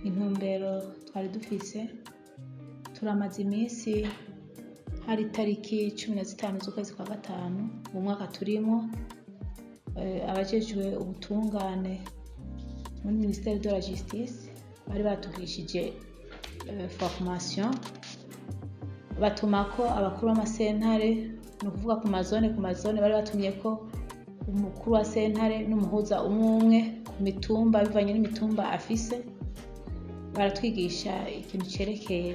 Intumbero twari dufise, turamaze iminsi, hari itariki 15 z'ukwezi kwa gatanu mu mwaka turimo, abajejwe ubutungane muri ministère de la Justice bari batugishije formation, batumako abakuru b'amasentare, ni ukuvuga ku mazone, ku mazone bari batumyeko umukuru wa sentare n'umuhuza umwe umwe ku mitumba, bivanye n'imitumba afise. Baratwigisha ikintu cerekeye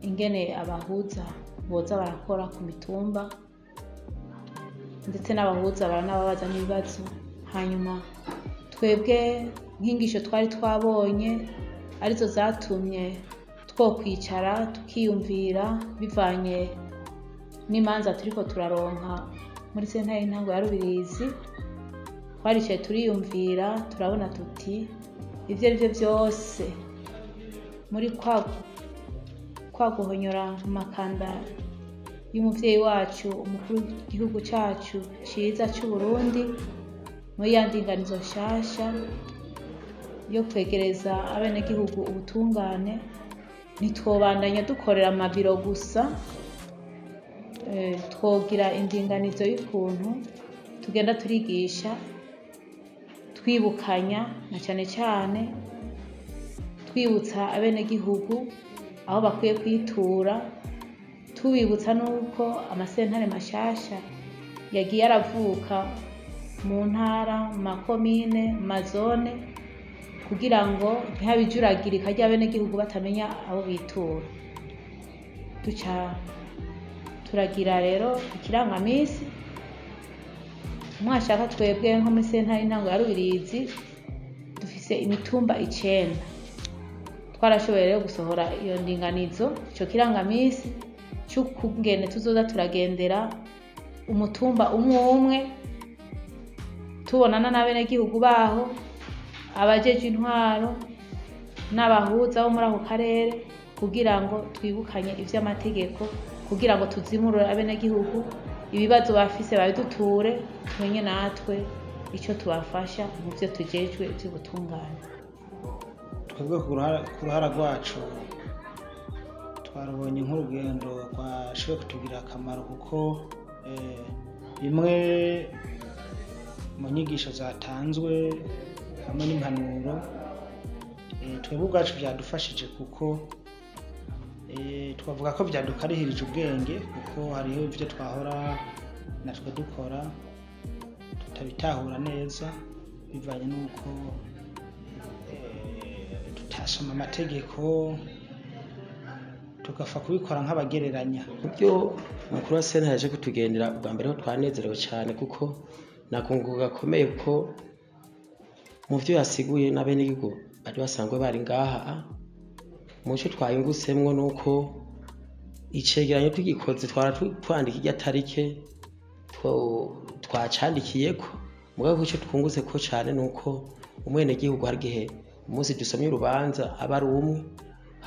ingene abahuza boza barakora ku mitumba, ndetse n'abahuza baranababaza n'ibibazo. Hanyuma twebwe nk'inyigisho twari twabonye arizo zatumye twokwicara tukiyumvira, bivanye n'imanza turiko turaronka muri sentare y'intango ya Rubirizi. Twaricaye turiyumvira, turabona tuti ivyo ari vyo vyose, muri kwa guhonyora mu makanda y'umuvyeyi wacu, umukuru w'igihugu cacu ciza c'Uburundi, muri ya ndinganizo nshasha yo kwegereza abenegihugu ubutungane, ntitwobandanya dukorera amabiro gusa, twogira indinganizo y'ukuntu tugenda turigisha, twibukanya, na cane cane twibutsa abenegihugu aho bakwiye kwitura, tubibutsa n'uko amasentare mashasha yagiye aravuka mu ntara, mu makomine, mu mazone, kugira ngo ntihabe ijuragirika ry'abenegihugu batamenya abo bitura. Duca turagira rero ikirangamisi. Mwashaka twebwe nko muri sentare y'intango ya Rubirizi dufise imitumba 9. Twarashoboye rero gusohora iyo ndinganizo, ico kirangamisi c'ukungene tuzoza turagendera umutumba umwe umwe, tubonana n'abenegihugu baho, abajejwe intwaro n'abahuza bo muri ako karere, kugira ngo twibukanye ivy'amategeko, kugira ngo tuzimurure abenegihugu ibibazo bafise, babiduture, tumenye natwe ico tubafasha mu vyo tujejwe vy'ubutungane. Twebwe ku ruhara rwacu twarubonye nk'urugendo rwashoboye kutugirira akamaro, kuko bimwe mu nyigisho zatanzwe hamwe n'impanuro, twebwe ubwacu byadufashije, kuko twavuga ko byadukarihirije ubwenge, kuko hariho ibyo twahora natwe dukora tutabitahura neza, bivanye n'uko tutasoma amategeko, tugapfa kubikora nk'abagereranya. Ibyo umukuru wa sentare yaje kutugendera bwa mbere ho, twanezerewe cyane, kuko nakunguka gakomeye, kuko mu byo yasiguye n'abenegihugu bari basanzwe bari ngaha, mu cyo twayungutsemwo nuko icegeranyo tugikoze twara twandika irya tarike twacandikiyeko. Mugabo icyo twungutse ko cyane nuko umwenegihugu hari igihe umunsi dusomye urubanza aba ari umwe,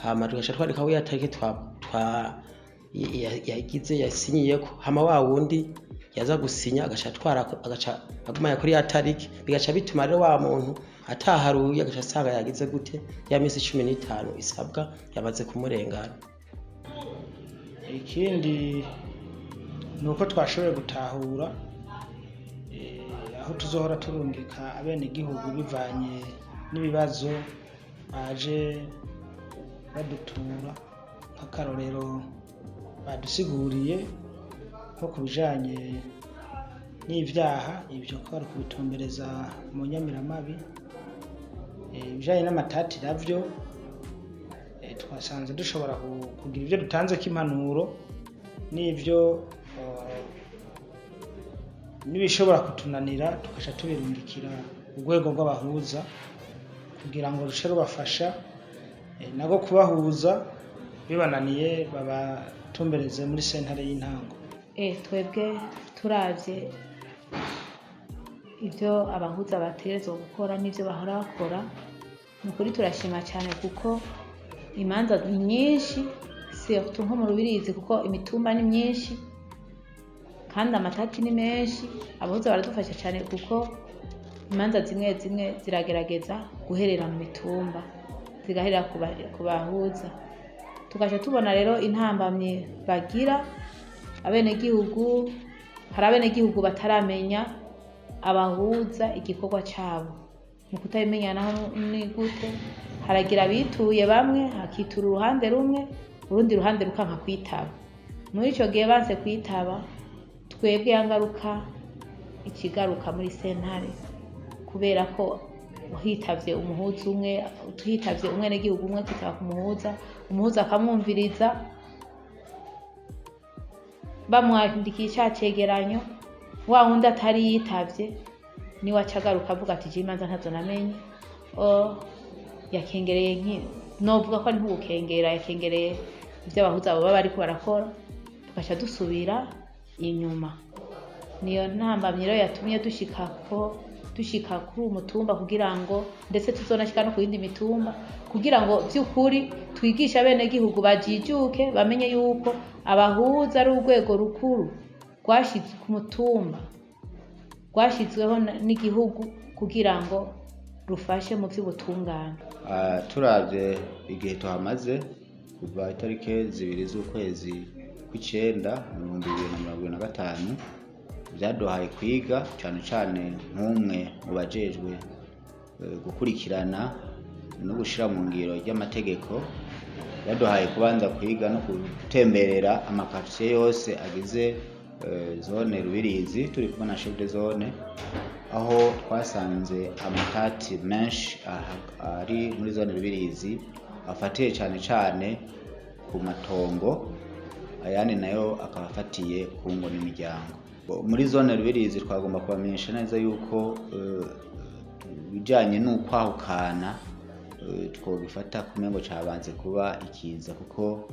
hama tugaca twandikaho ya tarike twa yagize yasinyiyeko, hama wa wundi yaza gusinya agaca atwara, agaca agumanya kuri ya tariki, bigaca bituma rero wa muntu ataharuye agaca asanga yagize gute, ya minsi 15 isabwa yamaze kumurengana. Ikindi ni uko twashoboye gutahura aho tuzohora turungika abenegihugu bivanye n'ibibazo baje badutura. Nk'akarorero, badusiguriye nko ku bijanye n'ivyaha, ibyo ko bari kubitumbereza mu nyamiramabi. Ibijanye n'amatati navyo, twasanze dushobora kugira ibyo dutanzeko impanuro n'ibyo n'ibishobora kutunanira, tugaca tubirungikira urwego rw'abahuza kugira ngo ruce rubafasha nago kubahuza, bibananiye babatumbereze muri sentare y'intango. Twebwe turavye ibyo abahuza bategerezwa gukora n'ibyo bahora bakora, ni ukuri turashima cyane, kuko imanza ni nyinshi, surtout nko mu Rubirizi, kuko imitumba ni myinshi kandi amatati ni menshi. Abahuza baradufasha cyane, kuko imanza zimwe zimwe ziragerageza guherera mu mitumba. zigaherera ku bahuza. Tugaca tubona rero intambamyi bagira abenegihugu. Hari abenegihugu bataramenya abahuza igikorwa cabo. Mu kutabimenya naho ni gute? Haragira abituye bamwe, hakitura uruhande rumwe, urundi ruhande rukanka kwitaba. Muri ico gihe banse kwitaba, twebwe ya ngaruka ikigaruka muri sentare, kubera ko hitavye umuhuza umwe, hitavye umwenegihugu umwe kwitaba ku muhuza, umuhuza akamwumviriza, bamwandikiye ca cegeranyo, wa wundi atari yitavye niwe aca agaruka avuga ati: "Jewe imanza ntazo namenye." O yakengereye, nki novuga ko ari nk'ugukengera, yakengereye ivyo abahuza baba bariko barakora, tugaca dusubira inyuma. Niyo ntambamyi rero yatumye dushika kuri uwu mutumba, kugira ngo ndetse tuzonashika no ku yindi mitumba, kugira ngo vy'ukuri twigishe abenegihugu bajijuke, bamenye yuko abahuza ari urwego rukuru rwashizwe ku mutumba, rwashizweho n'igihugu kugira ngo rufashe mu vy'ubutungane. Turavye igihe tuhamaze, kuva itarike 2 z'ukwezi kw'icenda mu 2025, vyaduhaye kwiga cane cane nk'umwe mu bajejwe gukurikirana no gushira mu ngiro ry'amategeko. Byaduhaye kubanza kwiga no gutemberera amakartier yose agize zone Rubirizi, turi kumwe na chef de zone, aho twasanze amatati menshi ari muri zone Rubirizi afatiye cane cane ku matongo, ayandi nayo akaba afatiye ku ngo n'imiryango. Muri zone Rubirizi twagomba kubamenyesha neza yuko ibijanye n'ukwahukana twobifata kumengo cabanze kuba ikiza, kuko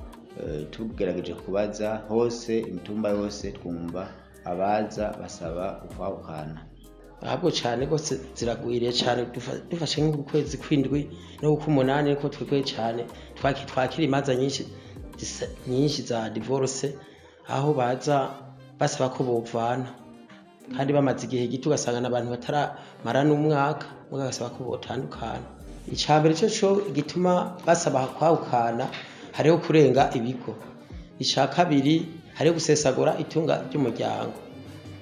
tugerageje kubaza hose, imitumba yose, twumva abaza basaba ukwahukana. Ahubwo cane gose ziragwiriye cane. Dufashe nk'ukwezi kw'indwi no kw'umunani, niko twebwe cane twakira imanza nyinshi nyinshi za divorce, aho baza basaba ko bovana kandi bamaze igihe gito, ugasanga n'abantu bataramara n'umwaka, bagasaba ko botandukana. Ica mbere co gituma basaba kwahukana, hariho kurenga ibigo. Ica kabiri, hariho gusesagura itunga ry'umuryango.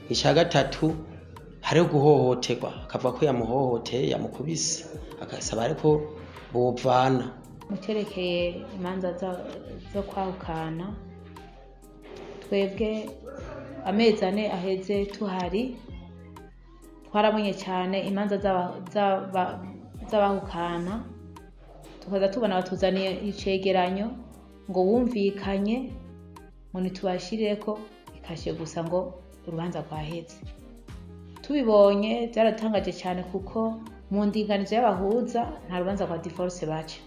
Ica gatatu, hariho guhohoterwa, akavuga ko yamuhohoteye, yamukubise, agasaba ariko bovana. Mu cerekeye imanza zo kwahukana, twebwe amezi 4 aheze tuhari, twarabonye cyane imanza z'abahukana, tukaza tubona batuzaniye icegeranyo ngo wumvikanye, ngo ntitubashirireko ikashe gusa, ngo urubanza rwaheze. Tubibonye byaratangaje cyane, kuko mu ndinganizo y'abahuza nta rubanza rwa divorce baca.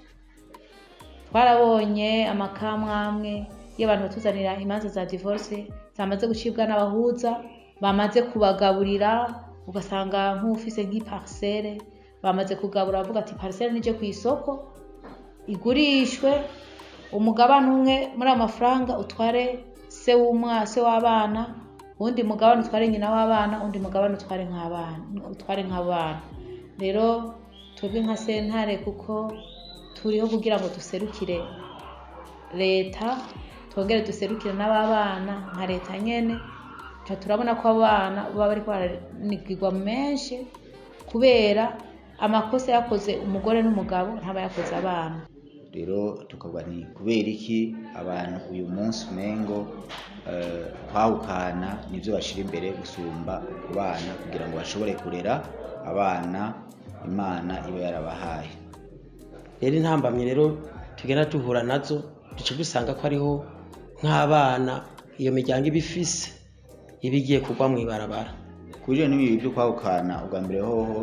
Twarabonye amakamwamwe iyo abantu batuzanira imanza za divorce zamaze gucibwa n'abahuza, bamaze kubagaburira, ugasanga nk'ufise nk'iparcelle bamaze kugabura, bavuga ati: "Parcelle nije ku isoko igurishwe, umugabane umwe muri ayo mafaranga utware se w'umwa se w'abana, uwundi mugabane utware nyina w'abana, uwundi mugabane utware nk'abana, utware nk'abana." Rero twebwe nka sentare, kuko turiho kugira ngo duserukire leta, twongere duserukire n'ababana nka leta nyene, tuca turabona ko abana baba bariko baranigirwa menshi kubera amakosa yakoze umugore n'umugabo, ntaba yakoze abana. Rero tukavuga nti: kubera iki abantu uyu munsi umengo kwahukana nivyo bashira imbere gusumba kubana kugira ngo bashobore kurera abana Imana iba yarabahaye? Rero intambamyi rero tugenda duhura nazo, duca dusanga ko hariho nk'abana iyo miryango iba ifise iba igiye kugwa mw'ibarabara. Ku bijanye n'ibi byo kwahukana, ubwa mbere hoho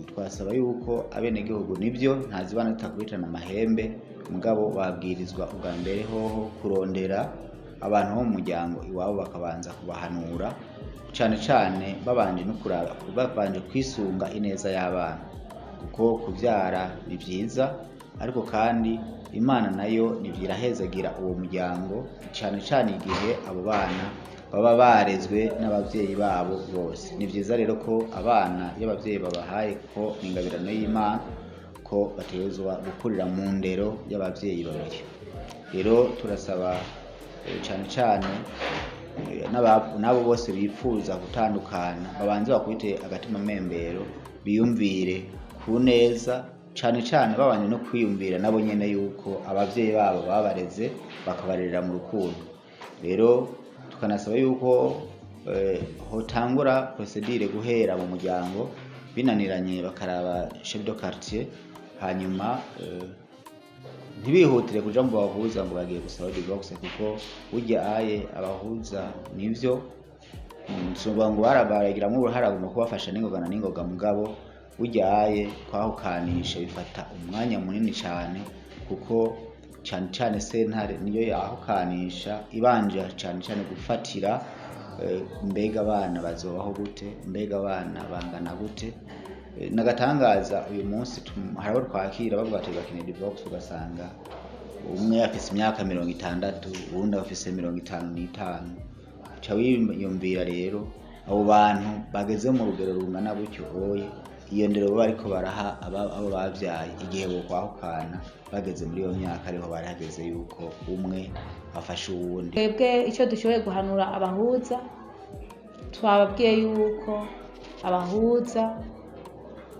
twasaba yuko abenegihugu, nivyo, ntazibana zitakubitana amahembe, mugabo babwirizwa ubwa mbere hoho kurondera abantu bo mu muryango iwabo, bakabanza kubahanura cane cane, babanje no kuraba, babanje kwisunga ineza y'abana, kuko kuvyara ni vyiza, ariko kandi Imana nayo nivyo irahezagira uwo muryango, cane cane igihe abo bana baba barezwe n'abavyeyi babo bose. Ni vyiza rero ko abana iyo abavyeyi babahaye, ko ni ingabirano y'Imana, ko ko bategerezwa gukurira mu ndero y'abavyeyi babiri. Rero turasaba cane cane n'abo bose bifuza gutandukana babanze bakubite agatima membero, biyumvire ku neza, cane cane babanje no kwiyumvira nabo nyene yuko abavyeyi babo babareze bakabarerera mu rukundo. Rero tukanasaba yuko hotangura procedure guhera mu muryango, binaniranye bakaraba chef de quartier, hanyuma ntibihutire kuja mu bahuza ngo bagiye gusaba divorce, kuko burya aye abahuza nivyo sinovuga ngo barabagiramwo uruhara mu kubafasha n'ingoga na n'ingoga, mugabo burya aye kwahukanisha bifata umwanya munini cane, kuko cane cane sentare niyo yahukanisha ibanje cane cane gufatira mbega abana bazobaho gute, mbega abana bangana gute. Nagatangaza uyu munsi hari abo twakira bavuga ati bakeneye divorce, ugasanga umwe afise imyaka 60, uwundi afise 55. Uca wiyumvira rero abo bantu bageze mu rugero rungana gutyo oye, iyo ndero baba bariko baraha abo bavyaye igihe bokwahukana bageze muri iyo myaka, ariho bari hageze yuko umwe afashe uwundi. Twebwe icyo dushoboye guhanura abahuza, twababwiye yuko abahuza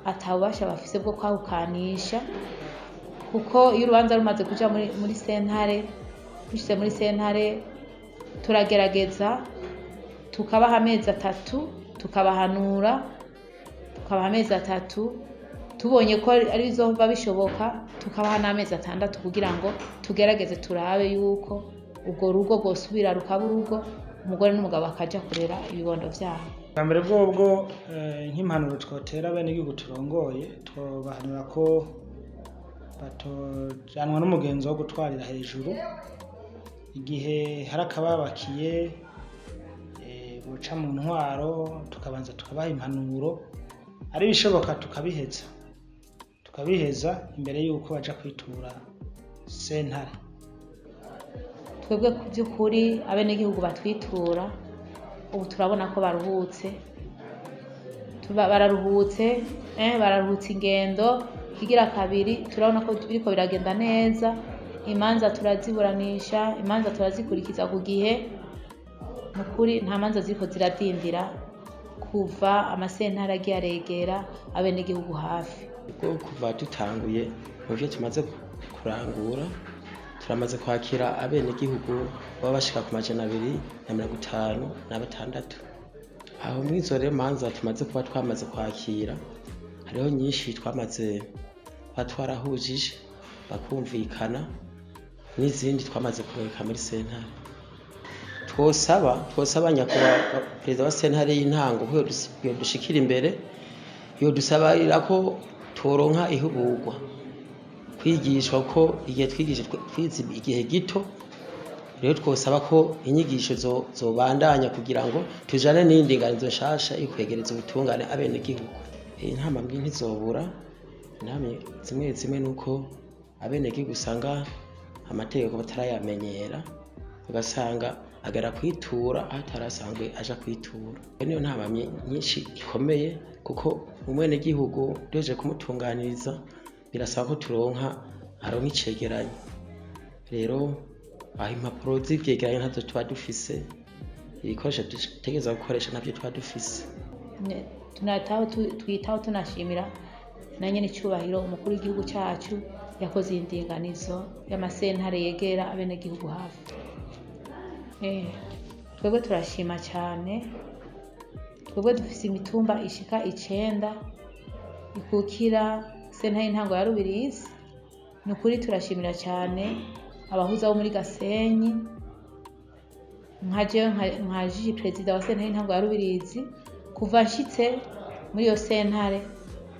atabubasha bafise bwo kwahukanisha, kuko iyo urubanza rumaze kuja muri sentare, rushitse muri sentare turagerageza tukabaha amezi 3, tukabahanura tukabaha amezi 3, tubonye ko ari bizova bishoboka tukabaha n'amezi 6, kugira ngo tugerageze turabe yuko urwo rugo rwosubira rukaba urugo, umugore n'umugabo bakaja kurera ibibondo vyabo. Bwa mbere bwobwo nk'impanuro twotera abenegihugu turongoye, twobahanura ko batojanwa n'umugenzo wo gutwarira hejuru. Igihe hari akababakiye, boca mu ntwaro, tukabanza tukabaha impanuro, ari ibishoboka tukabiheza imbere yuko baja kwitura sentare. Twebwe ku by'ukuri abenegihugu batwitura ubu turabona ko baruhutse, bararuhutse, bararuhutse ingendo. Kigira kabiri turabona ko biriko biragenda neza, imanza turaziburanisha, imanza turazikurikiza ku gihe. Nukuri nta manza ziriko ziradindira kuva amasentare agiye aregera abenegihugu hafi. Ubwo kuva dutanguye mu byo tumaze kurangura, turamaze kwakira abenegihugu baba bashika ku 256. Aho mw'izo rero manza tumaze kuba twamaze kwakira, hariho nyinshi twamaze kuba twarahujije bakumvikana, n'izindi twamaze kureka muri sentare. Twosaba nyakubahwa perezida wa sentare y'intango ko yodushikira imbere, yodusabira ko turonka ihugurwa, kwigishwa, ko igihe twigishije twize igihe gito. Rero twosaba ko inyigisho zobandanya kugira ngo tujane n'indinganizo nshasha yo kwegereza ubutungane abenegihugu. Intambamyi ntizobura, intambamyi zimwe zimwe nuko abenegihugu usanga amategeko batarayamenyera, ugasanga agera kwitura aho atarasanzwe aja kwitura. Iyo niyo ntambamyi nyinshi ikomeye, kuko umwenegihugu duhejeje kumutunganiriza birasaba ko aronka icegeranyo. Rero aho impapuro z'ivyegeranyo ntazo tuba dufise, ibikoresho dutegerezwa gukoresha ntavyo tuba dufise. Twitaho tunashimira na nyene icubahiro umukuru w'igihugu cacu yakoze iyi ndinganizo y'amasentare yegera abenegihugu hafi. Twebwe turashima cane, twebwe dufise imitumba ishika 9 ikukira sentare y'intango ya Rubirizi. Nukuri turashimira cane abahuza bo muri Gasenyi, nka jewe nka Jiji perezida wa sentare y'intango ya Rubirizi. Kuva nshitse muri iyo sentare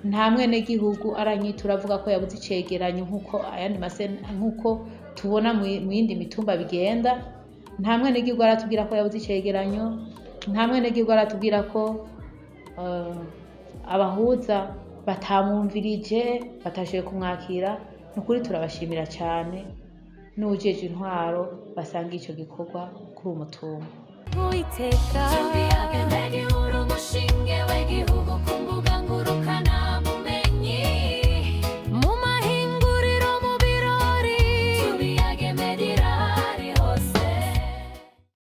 nta mwenegihugu aranyitura avuga ko yabuze icegeranyo nkuko ayandi nkuko tubona mu yindi mitumba bigenda. Nta mwenegihugu aratubwira ko yabuze icegeranyo, nta mwenegihugu aratubwira ko abahuza batamwumvirije, batashoboye kumwakira. Nukuri turabashimira cane n'uwujejwe intwaro basanga ico gikorwa kuri uwo mutumba. Uwiteka.